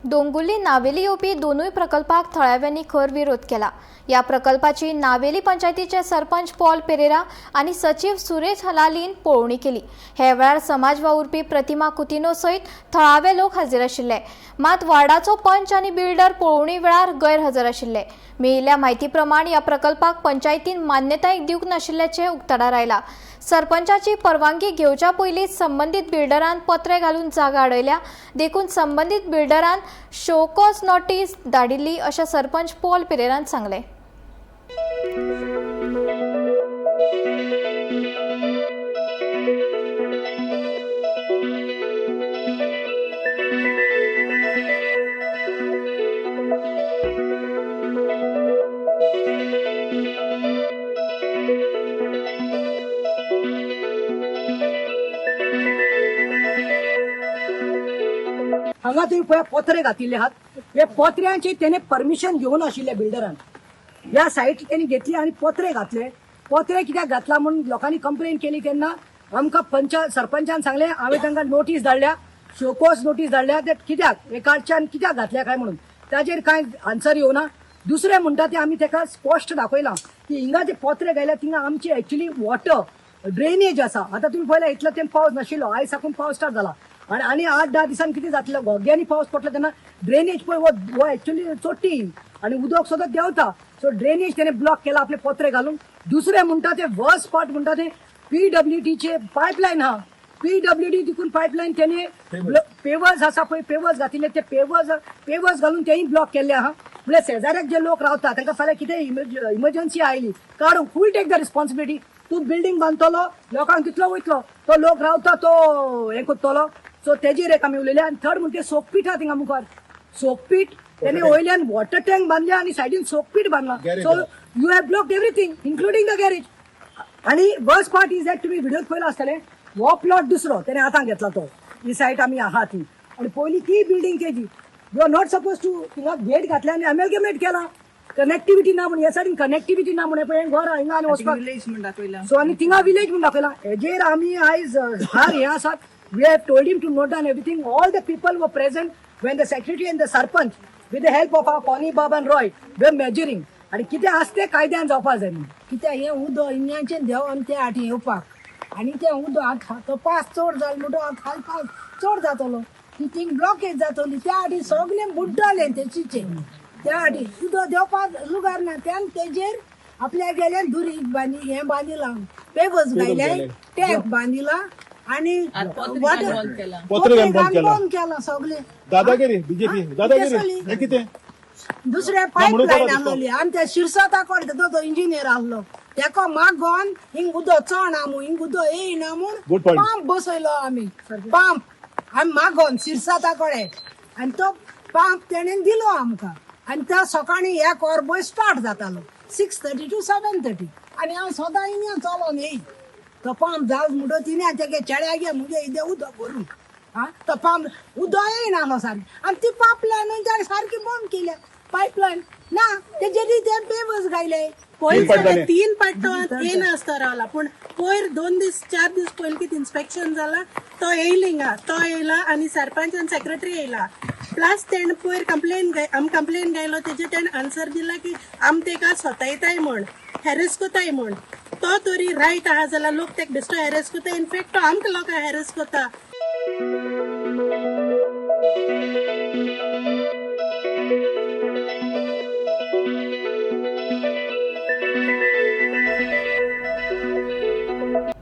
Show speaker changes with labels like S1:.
S1: दोंगुल्ली नावेली येवपी दोनूय प्रकल्पाक थळाव्यांनी खर विरोध केला. ह्या प्रकल्पाची नावेली पंचायतीचे सरपंच पॉल पेरेरा आनी सचीव सुरेश हलालीन पळोवणी केली. हे वेळार समाज वावुरपी प्रतिमा कुतिनो सयत थळावे लोक हाजीर आशिल्ले. मात वार्डाचो पंच आनी बिल्डर पळोवणी वेळार गैरहजर आशिल्ले. मेळिल्ल्या म्हायती प्रमाण ह्या प्रकल्पाक पंचायतीन मान्यताय दिवंक नाशिल्ल्याचें उक्ताडार आयलां. सरपंचाची परवानगी घेवच्या पयलींच संबंदीत बिल्डरान पत्रे घालून जागा आडयल्या. देखून संबंदीत बिल्डरान शोकॉज नोटीस धाडिल्ली अशें सरपंच पॉल पिरेरान सांगलें.
S2: हांगा तुम्ही पळय, पत्रे घातिल्ले आहात. हे पत्र्यांचे तेणे परमिशन घेवन आशिल्ले बिल्डरान. ह्या सायट तेणी घेतली आनी पत्रे घातले. पत्रे कित्याक घातला म्हणून लोकांनी कंप्लेन केली तेन्ना आमकां पंच सरपंचान सांगलें, हांवें तांकां नोटीस धाडल्या, शोकॉज नोटीस धाडल्या, ते कित्याक एकाच्यान कित्याक घातल्या काय म्हणून. ताजेर कांय आन्सर येवना. दुसरें म्हणटा तें आमी ताका स्पश्ट दाखयलां की हिंगा जे पत्रे घायल्या, थिंगा आमची एक्चुली वॉटर ड्रेनेज आसा. आतां तुमी पळयला, इतलो तेंप पावस नाशिल्लो, आयज साकून पावस स्टार्ट जाला आनी आनी 8-10 दिसान कितें जातलें? घोग्यांनी पावस पडलो तेन्ना ड्रेनेज पळय, हो एक्चुली चोटी आनी उदक सदांच देंवता. सो ड्रेनेज तेणे ब्लॉक केला आपले पत्रे घालून. दुसरें म्हणटा ते वर्स्ट पार्ट म्हणटा ते पीडब्ल्यूडीचे पायपलायन आहा. पीडब्ल्यूडी तिकून पायपलायन तेणे पेवर्स आसा पळय, पेवर्स घातिल्ले, ते पेवर्स घालून तेय ब्लॉक केल्ले आहा. म्हणल्यार शेजाऱ्याक जे लोक रावता तांकां फाल्यां कितें इमर्जन्सी आयली काडूंक, who will take the responsibility? तूं बिल्डींग बांदतलो, लोकांक तितलो वयतलो, तो लोक रावता तो हें करतलो. सो तेजेर एक आमी उलयले. आनी थर्ड म्हणजे सोकपीट आहा थिंगा मुखार. सोकपीट तेणे वयल्यान वॉटर टँक बांदले आनी सायडीन सोकपीट बांदला. So you have blocked everything, including the garage. आणि वर्स्ट पार्ट is that तुम्ही व्हिडिओत पळयला आसतले, हो प्लॉट दुसरो त्याने आतां घेतला तो. ही सायट आमी आहा ती आणि पयली ती बिल्डींग तेजी. You are not suppose to. थिंगा गेट घातले आनी अमेलगमेट केला. कनेक्टिव्हिटी ना म्हणून, ह्या सायडीन कनेक्टिव्हिटी ना म्हणून पळय घर हिंगा आनी वचपाक.
S3: विलेज म्हण दाखयला.
S2: सो आनी थिंगा विलेज म्हणून दाखयला. हेजेर आमी आयज फार हे आसात. We have told him to note down everything. All the people were present when the secretary and the sarpanch, with the help of our Connie Bob and Roy, were measuring. आणि कितें आसा तें कायद्यान जावपा जाय म्हणून.
S4: कित्याक हें उदक इंजाचें देंवन ते आटी येवपाक आनी तें उदक आतां तो पास चड जालो म्हणटो आतां खाल पास चड जातलो, ती थिंग ब्लॉकेज जातली. त्या आटी सगळें बुड्डलें तेचीचे. त्या आटी उदक देंवपाक लुगार ना. त्यान तेजेर आपल्या गेले दुरीग बांदी, हें बांदिलां, पेवर्स घायले, टँक बांदिला आनी वॉटर
S3: बंद केला.
S5: पत्रे घालून बंद केला.
S4: बंद केला सगळें.
S5: दादागिरी, बीजेपी दादागिरी.
S4: कसली?
S5: हे कितें?
S4: दुसरे
S5: म्हणून
S4: पायपलायन
S5: बरो दिसतो.
S4: आसलोली आनी त्या शिरसता कडे तो इंजिनियर आसलो, तेका मागोन हिंग उदक चड म्हूण, हिंग उदक येयना म्हूण
S5: Good point.
S4: Pump बसयलो आमी. पंप आमी मागोन शिरसाता कडे आनी तो पंप तेणेन दिलो आमकां. आनी तो सकाळीं एक वर पळय स्टार्ट जातालो, 6:30 to 7:30. आनी हांव सदां हिंगा चलोन येई. तो पंप जाल म्हणटो तिणें तेगे चेड्या गे मुगे इदें उदक भरून. हा, तो पंप उदक येयना सारकें आनी ती पायपलायन ताणें सारकी बंद केल्या. पायपलायन ना, तेजेर ते पेवर्स घायले.
S3: पयर
S5: तीन पाट जाले.
S3: तीन पाट तो येयना आसतो रावला, पूण पयर 2 दीस 4 दीस पयलीं कितें इन्स्पेक्शन जाला, तो येयलो हिंगा. तो येयला आनी सरपंच आनी सेक्रेटरी येयला. प्लस तेणें पयर कंप्लेन, आमी कंप्लेन घायलो, तेजे तेणें आन्सर दिला की आमी तेका सतायताय म्हण, हॅरेस कोताय म्हण. तो तरी रायट आहा जाल्यार लोक तेका बेश्टो हॅरेस कोता. इनफॅक्ट तो आमकां लोकांक हॅरेस कोता.